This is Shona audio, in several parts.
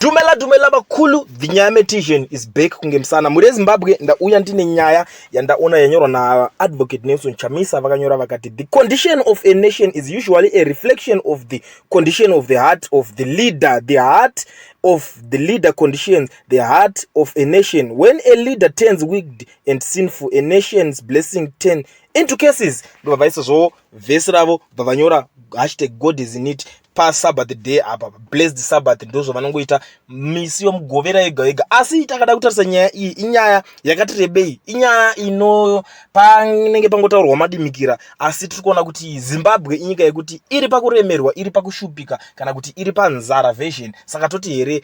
Dumela dumela bakulu, the Nyametician is back kunge musana. Mhuri yeZimbabwe, ndauya ndine nyaya yandaona yanyorwa naAdvocate Nelson Chamisa. Vakanyora vakati, "The condition of a nation is usually a reflection of the condition of the heart of the leader. The heart of the leader conditions the heart of a nation. When a leader turns wicked and sinful, a nation's blessing turn into curses." Ndobva vaisa zvo vhesi ravo, bva vanyora #GodIsInIt paSabbath day apa, blessed Sabbath. Ndozvavanongoita misi yomugovera yega yega. Asi takada kutarisa nyaya iyi, inyaya yakati rebei, inyaya ino panenge pangotaurwa madimikira. Asi tiri kuona kuti Zimbabwe inyika yekuti iri pakuremerwa, iri pakushupika, kana kuti iri panzara version. Saka toti here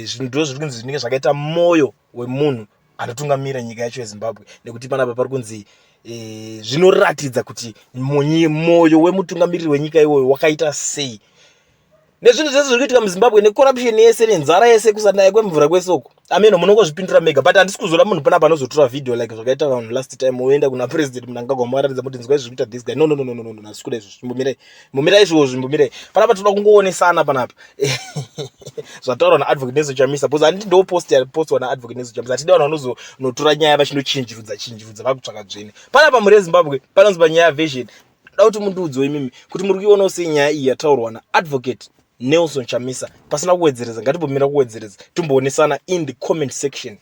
zvinhu ndo zviri kunzi zvinenge zvakaita mwoyo wemunhu anotungamira nyika yacho yeZimbabwe? Nekuti panapa pari kunzi zvinoratidza kuti mwoyo wemutungamiriri wenyika iwoyo wakaita sei, nezvinhu zvese zviri kuitika muZimbabwe, necorruption yese, nenzara yese, kusanaya kwemvura kwesoko. Ameno, munongozvipindura mega. But handisi kuzoda munhu panapa anozotora video like zvakaita vanhu last time, oenda kuna President Mnangagwa, muvaratidza muti, "Nzwai zviri kuita this guy." No, no, no, no, no, no, handisi kuda izvozvo. Chimbomirai, mbomirai izvozvo, mbomirai panapa. Toda kungoonesana panapa zvataurwa naAdvocate Nelson Chamisa, because handiti ndo post yapostwa naAdvocate Nelson Chamisa. Hatidi vanhu vanozonotora nyaya vachinochinjirudza chinjirudza, vakutsvaka dzvene panapa. Mhuri yeZimbabwe, panonzi panyaya version. Da kuti mundiudzewo imimi kuti muri kuionawo sei nyaya iyi yataurwa naAdvocate Nelson Chamisa. Pasina kuwedzereza, ngatimbomira kuwedzereza, timboonesana in the comment section.